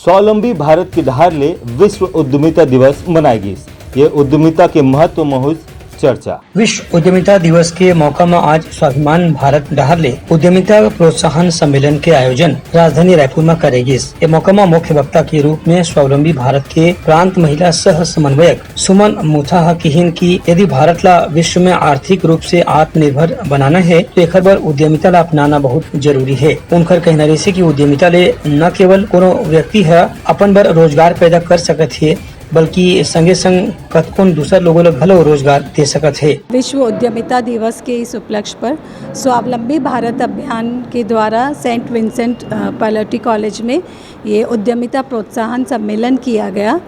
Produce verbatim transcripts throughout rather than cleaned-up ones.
स्वावलंबी भारत के डहार ले विश्व उद्यमिता दिवस मनाए गिस। ये उद्यमिता के महत्व म होइस चर्चा। विश्व उद्यमिता दिवस के मौका म आज स्वाभिमान भारत डहार ले उद्यमिता प्रोत्साहन सम्मेलन के आयोजन राजधानी रायपुर म करे गिस। ए मौका म मुख्य वक्ता के रूप में स्वावलंबी भारत के प्रांत महिला सह समन्वयक सुमन मुथा ह किहिन कि यदि भारत ला विश्व में आर्थिक रूप से आत्मनिर्भर बनाना हे, तो एखर बर उद्यमिता ला अपनाना बहुत जरूरी हे। उनकर कहना रहिसे कि उद्यमिता ले न केवल कोनो व्यक्ति ह अपन बर रोजगार पैदा कर सकत हे, बल्कि संगे संग कतकोन दूसर लोगों ला घलो रोजगार दे सकत हे। विश्व उद्यमिता दिवस के इस उपलक्ष्य पर स्वावलंबी भारत अभियान के द्वारा सेंट विंसेंट, अ, पलटी कॉलेज में ये उद्यमिता प्रोत्साहन सम्मेलन किया गया,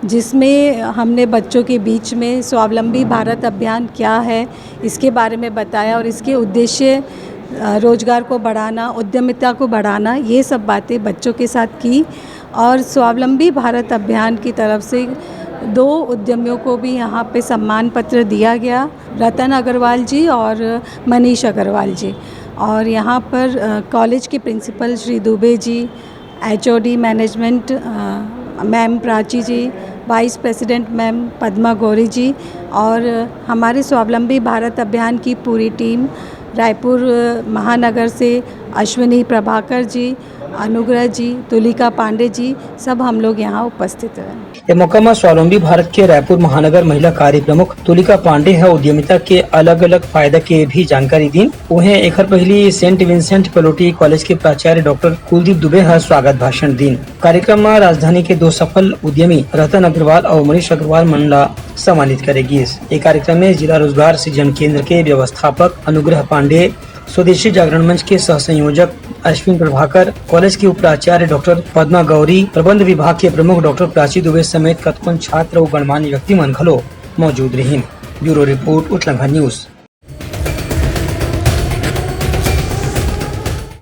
जिसमें हमने बच्चों के बीच में स्वावलंबी भारत अभियान क्या है, इसके बारे में बताया और इसके उद्देश्य, अ, रोजगार को बढ़ाना, उद्यमिता को बढ़ाना, ये सब बातें बच्चों के साथ की। और स्वावलंबी भारत अभियान की तरफ से दो उद्यमियों को भी यहाँ पे सम्मान पत्र दिया गया, रतन अग्रवाल जी और मनीष अग्रवाल जी। और यहाँ पर, अ, कॉलेज के principal Shri Dubey ji, HOD management, uh, ma'am Prachi ji, vice president ma'am Padma Gauri ji और हमारे स्वावलंबी भारत अभियान की पूरी टीम, रायपुर महानगर से अश्विनी प्रभाकर जी, अनुग्रह जी, तुलिका पांडे जी, सब हम लोग यहाँ उपस्थित हैं। ए मौका म स्वावलंबी भारत के रायपुर महानगर महिला कार्य प्रमुख तुलिका पांडे ह उद्यमिता के अलग-अलग फायदा के भी जानकारी दीन। उहें एखर पहिली सेंट विंसेंट पलोटी कॉलेज के प्राचार्य डॉक्टर कुलदीप दुबे ह स्वागत भाषण दीन। कार्यक्रम म राजधानी के दो सफल उद्यमी रतन अग्रवाल अउ मनीष अग्रवाल मन ला सम्मानित करे गिस। ए कार्यक्रम में जिला रोजगार सृजन केंद्र के व्यवस्थापक अनुग्रह पांडे, स्वदेशी जागरण मंच के सह संयोजक अश्विन प्रभाकर, कॉलेज के उपराचार्य डॉक्टर पद्मा गौरी, प्रबंध विभाग के प्रमुख डॉक्टर प्राची दुबे समेत कतकोन छात्र अउ गणमान्य व्यक्ति मन घलो मौजूद रहिन। Bureau report, Uthlangha news.